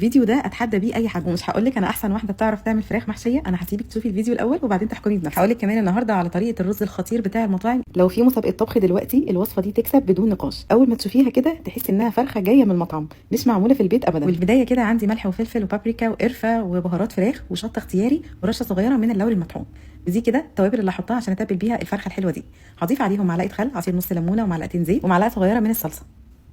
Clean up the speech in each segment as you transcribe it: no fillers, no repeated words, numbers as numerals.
الفيديو ده اتحدى بيه اي حد، ومش هقول لك انا احسن واحدة بتعرف تعمل فراخ محشيه، انا هسيبك تشوفي الفيديو الاول وبعدين تحكمي بنفسك. هقول لك كمان النهارده على طريقه الرز الخطير بتاع المطاعم. لو في مسابقة طبخ دلوقتي الوصفة دي تكسب بدون نقاش. اول ما تشوفيها كده تحسي انها فرخة جاية من المطعم، مش معمولة في البيت ابدا. والبداية كده عندي ملح وفلفل وبابريكا وقرفه وبهارات فراخ وشطه اختياري ورشه صغيرة من اللوري المطحون. دي كده التوابل اللي هحطها عشان اتبل بيها الفرخه الحلوة دي. هضيف عليهم معلقه خل، عصير نص ليمونه، ومعلقتين زيت، ومعلقة صغيرة من الصلصه.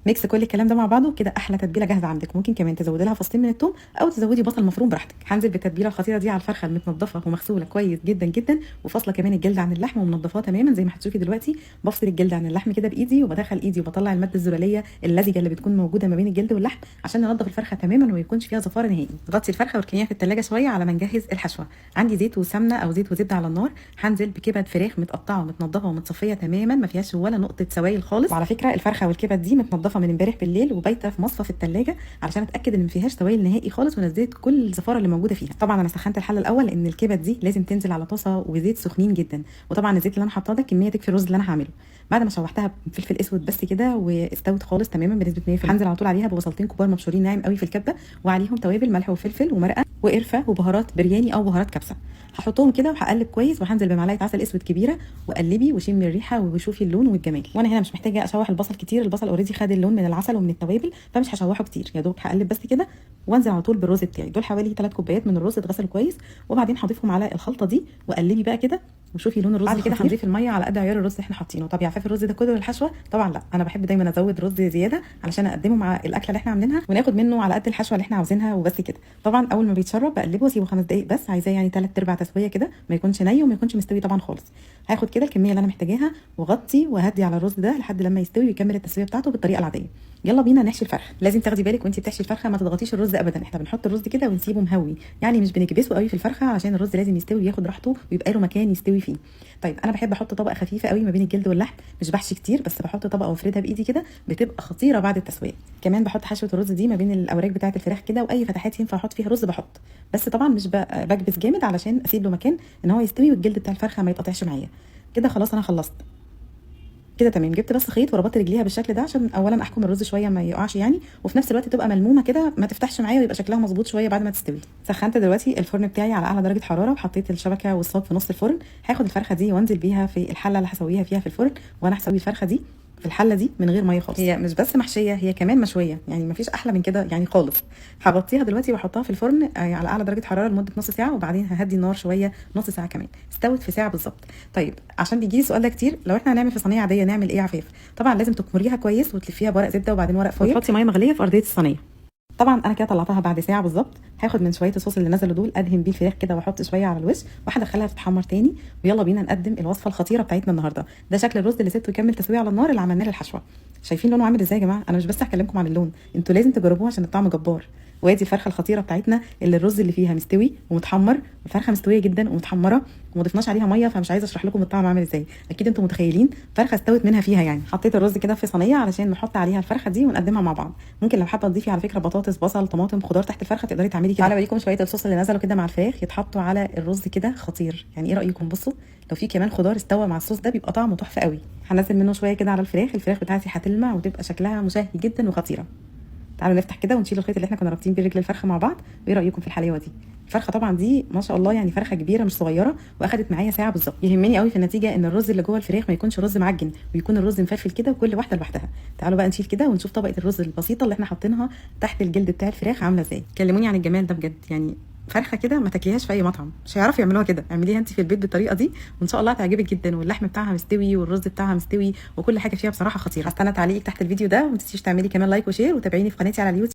mix كل الكلام ده مع بعضه كده، احلى تتبيله جاهزة عندك. ممكن كمان تزودي لها فصين من الثوم او تزودي بصل مفروم براحتك. هنزل بالتتبيله الخطيرة دي على الفرخه المتنضفه ومغسوله كويس جدا جدا، وفاصله كمان الجلد عن اللحم ومنضفاه تماما زي ما هتشوفي دلوقتي. بفصل الجلد عن اللحم كده بايدي، وبدخل ايدي وبطلع المادة الزلاليه اللزجه اللي بتكون موجودة ما بين الجلد واللحم عشان ننضف الفرخه تماما وما يكونش فيها زفاره نهائي. غطي الفرخه واركنيها في الثلاجة شوية على ما نجهز الحشوه. عندي زيت وسمنه او زيت وزبده على النار. هنزل بكبد فراخ متقطعه ومتنضفه ومتصفيه تماما، ما فيهاش ولا نقطة سوائل خالص. وعلى فكرة الفرخه والكبد دي متنضفه من امبارح بالليل وبايته في مصفى في الثلاجة علشان اتاكد ان ما فيهاش سوائل نهائي خالص، ونزلت كل الزفاره اللي موجودة فيها. طبعا انا سخنت الحلة الاول لان الكبد دي لازم تنزل على طاسه وزيت سخنين جدا، وطبعا الزيت اللي انا حاطاه ده كمية تكفي الرز اللي انا هعمله. بعد ما شوحتها بفلفل اسود بس كده واستوت خالص تماما بنسبة 100%، هنزل على طول عليها ببصلتين كبار مبشورين ناعم قوي في الكبه، وعليهم توابل ملح وفلفل ومرقه وقرفه وبهارات برياني او بهارات كبسة. هحطهم كده وهقلب كويس، وهنزل بمعلقه عسل اسود كبيرة، وقلبي وشمي الريحة وشوفي اللون والجمال. وانا هنا مش محتاجه اشوح البصل كتير، البصل already خد اللون من العسل ومن التوابل، فمش هشوحه كتير، يا دوب هقلب بس كده وانزل على طول بالرز بتاعي. دول حوالي 3 كوبايات من الرز اتغسلوا كويس، وبعدين هضيفهم على الخلطة دي، وقلبي بقى كده وشوفي لون الرز. بعد كده هنضيف المية على قد عيار الرز اللي احنا حاطينه. طب يا عفاف الرز ده كله للحشوه؟ طبعا لا، انا بحب دايما ازود رز زيادة علشان اقدمه مع الاكلة اللي احنا عاملينها، وناخد منه على قد الحشوه اللي احنا عاوزينها وبس كده. طبعا اول ما بيتشرب بقلبه واسيبه 5 دقائق بس، عايزاه يعني 3/4 تسويه كده، ما يكونش ني وما يكونش مستوي طبعا خالص. هاخد كده الكمية اللي انا محتاجاها واغطي وهدي على الرز ده لحد لما يستوي ويكمل التسوية بتاعته بالطريقة العادية. يلا بينا نحشي الفرخه. لازم تاخدي بالك وانت بتحشي الفرخه ما تضغطيش الرز ابدا، احنا بنحط الرز كده ونسيبه مهوي، يعني مش بنكبسه قوي في الفرخه عشان الرز لازم يستوي وياخد راحته ويبقى له مكان يستوي فيه. طيب انا بحب احط طبقه خفيفة قوي ما بين الجلد واللحم، مش بحشي كتير، بس بحط طبقه وافردها بايدي كده، بتبقى خطيرة بعد التسوية. كمان بحط حشوه الرز دي ما بين الاوراق بتاعه الفراخ كده، واي فتحات ينفع احط فيها رز بحط، بس طبعا مش بكبس جامد علشان اسيب له مكان ان هو يستوي والجلد بتاع الفرخه ما يتقطعش معايا. كده خلاص انا خلصت كده تمام. جبت بس خيط وربطت رجليها بالشكل ده عشان اولا احكم الرز شوية ما يقعش يعني، وفي نفس الوقت تبقى ملمومه كده ما تفتحش معايا ويبقى شكلها مظبوط شوية بعد ما تستوي. سخنت دلوقتي الفرن بتاعي على اعلى درجه حرارة، وحطيت الشبكة والصاج في نص الفرن. هاخد الفرخه دي وانزل بيها في الحلة اللي هسويها فيها في الفرن، وانا هسوي الفرخه دي في الحلة دي من غير مية خالص. هي مش بس محشيه، هي كمان مشوية، يعني مفيش احلى من كده يعني خالص. هغطيها دلوقتي واحطها في الفرن على اعلى درجه حرارة لمدة نص ساعة، وبعدين ههدي النار شوية نص ساعة كمان. استوت في ساعة بالظبط. طيب عشان بيجي لي السؤال ده كتير، لو احنا هنعمل في صينية عادية نعمل ايه يا عفاف؟ طبعا لازم تكمريها كويس وتلفيها بورق زبدة وبعدين ورق foil، وتحطي مية مغليه في ارضية الصينية. طبعا انا كده طلعتها بعد ساعة بالظبط. هاخد من شوية الصوص اللي نزلوا دول ادهن بيه الفراخ كده واحط شوية على الوش، وهدخلها تتحمر تاني. ويلا بينا نقدم الوصفة الخطيرة بتاعتنا النهارده. ده شكل الرز اللي سبته يكمل تسويه على النار اللي عملناه للحشوه. شايفين لونه عامل ازاي يا جماعة؟ انا مش بس هكلمكم عن اللون، انتوا لازم تجربوه عشان الطعم جبار. وادي الفرخه الخطيرة بتاعتنا اللي الرز اللي فيها مستوي ومتحمر، والفرخه مستوية جدا ومتحمره وما ضفناش عليها مية، فمش عايزه اشرح لكم الطعم عامل ازاي، اكيد انتم متخيلين فرخة استوت منها فيها يعني. حطيت الرز كده في صينية علشان نحط عليها الفرخه دي ونقدمها مع بعض. ممكن لو حابة تضيفي على فكرة بطاطس، بصل، طماطم، خضار تحت الفرخه تقدري تعملي كده. تعالوا اوريكم شوية الصوص اللي نزلوا كده مع الفراخ يتحطوا على الرز كده، خطير يعني. ايه رايكم؟ بصوا لو في كمان خضار استوى مع الصوص ده بيبقى طعمه تحفة قوي. هنزل منه شوية كده على الفراخ، الفراخ بتاعتي هتلمع وتبقى شكلها مشهي جدا وخطيرة. تعالوا نفتح كده ونشيل الخيط اللي احنا كنا رابطين بيه رجل الفرخه مع بعض. وايه رايكم في الحلاوة دي؟ الفرخه طبعا دي ما شاء الله يعني فرخة كبيرة مش صغيرة، واخدت معايا ساعة بالظبط. يهمني قوي في النتيجة ان الرز اللي جوه الفراخ ما يكونش رز معجن، ويكون الرز مفلفل كده وكل واحدة لوحدها. تعالوا بقى نشيل كده ونشوف طبقه الرز البسيطة اللي احنا حاطينها تحت الجلد بتاع الفراخ عامله ازاي. كلموني عن الجمال ده بجد، يعني فرخة كده ما تاكليهاش في اي مطعم، مش هيعرفوا يعملوها كده. اعمليها انت في البيت بالطريقة دي وان شاء الله هتعجبك جدا، واللحم بتاعها مستوي والرز بتاعها مستوي وكل حاجة فيها بصراحة خطيرة. هستنى تعليقك تحت الفيديو ده، وما تنسيش تعملي كمان like و share، وتابعيني في قناتي على اليوتيوب.